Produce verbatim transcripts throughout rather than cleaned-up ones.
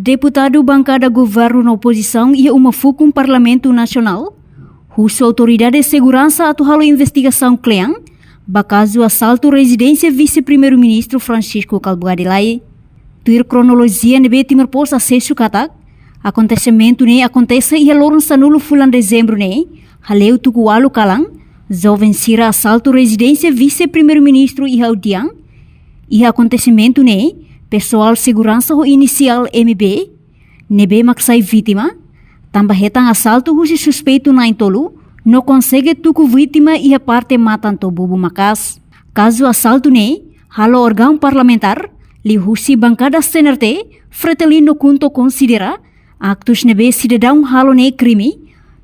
Deputadu bankada governu no opozisaun iha uma fukun Parlamentu Nasionál husu autoridade seguransa atu halo investigasaun klean ba kazu asaltu rezidénsia Vise-Primeiru-Ministru Francisco Kalbuadi Lay. Tuir kronolojia ne'ebé Timor Post asesu katak, akontesimentu ne'e akontese iha loron sanulu fulan Dezembru ne'e, haleu tuku ualu kalan, joven sira asaltu rezidénsia Vise-Primeiru-Ministru iha Audian. Iha akontesimentu ne'e, pesoál seguransa ho inisiál M B, ne'ebé mak sai vítima, tanba hetan asaltu husi suspeitu na'in-tolu, no konsege tuku vítima iha parte matan to'o bubu maka'as. Kazu asaltu ne'e halo órgaun parlamentár, liuhusi bankada C N R T, Fretilin no KHUNTO konsidera aktus ne'ebé sidadaun halo ne'e krime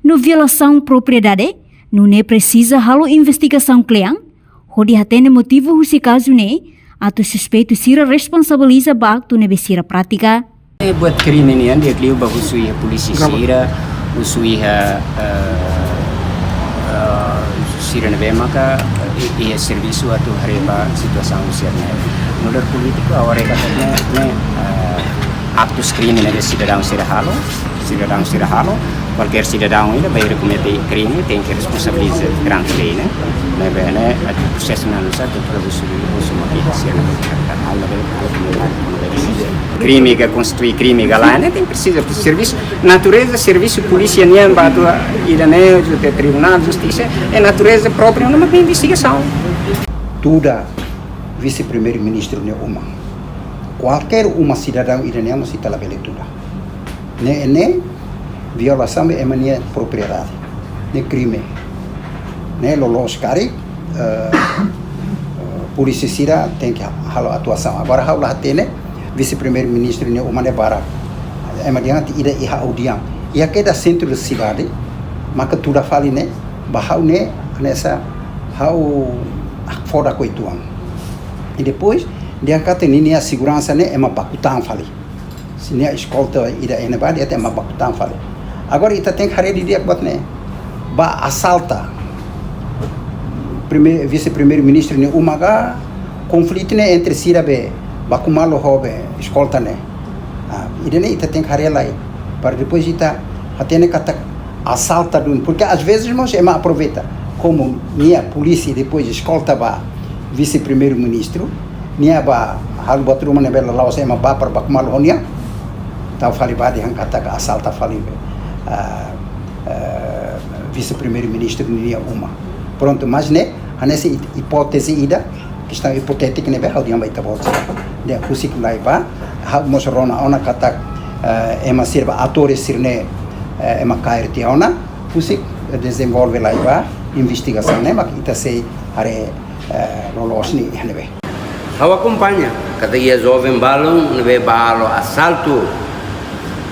no violasaun propriedade, nune'e presiza halo investigasaun klean, hodi hatene motivu husi kazu ne'e, atu suspeitu sira responsabiliza ba aktu ne'ebé sira pratika. Eh, buat krime nian di'ak liu ba husu iha polísia sira, husu iha, eh, eh, sira ne'ebé maka, eh, iha servisu atu haree ba situasaun sira-ne'e. Nu'udar polítiku, ha'u haree katak ne'e, ne'e, eh, aktus krime ne'ebé sidadaun sira halo, sidadaun sira halo, kualkér sidadaun ida bainhira komete krime tenke responsabiliza perante lei, ne'e? Ne'ebé ne'e, atu prosesu ne'e nu'usá, atu prosesu, husu mak iha sira-ne'e, halo bele, halo bele, halo bele. Krime ka konstitui krime ka lae, ne'e tenke presiza servisu, natureza servisu polísia nian ba atu ida-ne'e, jute tribunál, justisa, é natureza própria, ne'e mak investigasaun. Tuda Vise-Primeiru-Ministru nia uma. Kualkér uma sidadaun ida-ne'e mós ita labele tuda. Ne'e, ne'e violasaun ba ema nia propriedade. Ne'e krime. Ne'e loloos karik, eh, eh, polísia sira tenke halo atuasaun. Agora ha'u la hatene, Vise-Primeiru-Ministru nia uma ne'e barak. Ema diante ida iha Audian. Iha kedas sentru sidade, maka tuda fali ne'e, ba ha'u ne'e, hanesan ha'u hakfodak uitoan. I depois, dehan katak ninia seguransa ne'e ema baku tan fali. Se nia eskolta ida iha ne'ebá, dehan ema baku tan fali. Agora ita tenke haree didi'ak buat ne'e. Ba asalta Prime-, Vise-Primeiru-Ministru nia uma ka, konflitu ne'e entre sira be baku malu ho be eskolta ne'e. Ah, ida-ne'e ita tenke haree lai. Para depois ita hatene katak asalta duni. Porque às vezes mós ema aproveita. Komu nia polísia depois eskolta ba Vise-Primeiru-Ministru, nia bá halo buat ruma ne'ebé la'ós ema bá para baku malu ho nia. Tau fali bá dehan katak asalta fali, ah, ah, Vise-Primeiru-Ministru nia uma. Prontu, mas ne'e, hanesan hipóteze ida, kestaun ipotétika ne'ebé ha'u dehan ba ita-boot sira. Dehan husik lai bá, ha'u mós rona ona katak, eh, ema sira ba atores sira-ne'e, eh, ema kaer tiha ona, husik dezenvolve lai bá investigasaun ne'e mak ita sei haree, eh, loloos ne'e iha ne'ebé. Ha'u akompaña katak iha joven balun ne'ebé bá halo asaltu.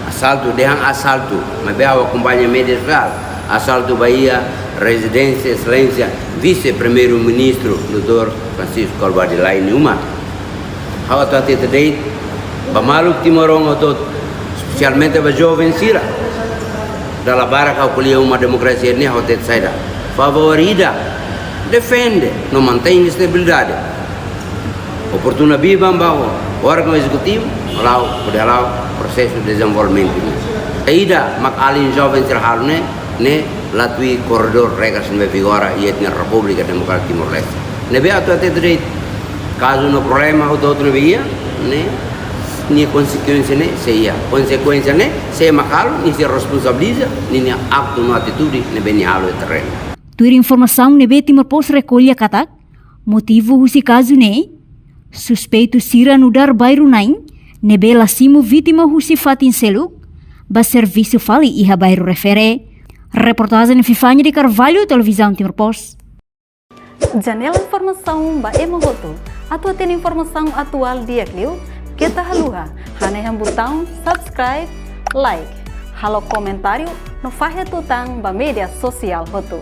Asaltu, dehan asaltu, maibé ha'u akompaña média sosiál. Asaltu ba iha rezidénsia Exelénsia Vise-Primeiru-Ministru, doutór Francisco Kalbuadi Lay nia uma. Ha'u atu hatete de'it ba maluk timoroan hotu, espesialmente ba joven sira. Dala barak ha'u ko'alia uma demokrasia ne'e, ha'u hatete saida. Favór ida, defende no mantein estabilidade. Oportuna biban ba órgaun ezekutivu, halo, hodi halo prosesu dezenvolvimentu. Ida mak alin joven sira halo ne'e, ne'e la tuir korredór regras ne'ebé vigora iha ita-nia Repúblika Demokrátika Timor-Leste. Ne'ebé atu hatete de'it, kazu no problema hotu-hotu ne'ebé iha, ne'e, nia konsekuénsia ne'e sei iha. Konsekuénsia ne'e, sé mak halo, nia sei responsabiliza ninia aktu no atitude ne'ebé nia halo iha terrenu. Tuir informasaun ne'ebé Timor Post rekolla katak, motivu husi kazu ne'e, suspeitu sira nu'udar bairru na'in, ne'ebé la simu vítima husi fatin seluk, bá servisu fali iha bairru refere. Reportajen Vivania de Carvalho, Televizaun Timor Post. Janela informasaun ba ema hotu. Atu hatene informasaun atuál di'ak liu, keta haluha hanehan butaun subscribe, like, halo komentáriu, no fahe tutan ba média sosiál hotu.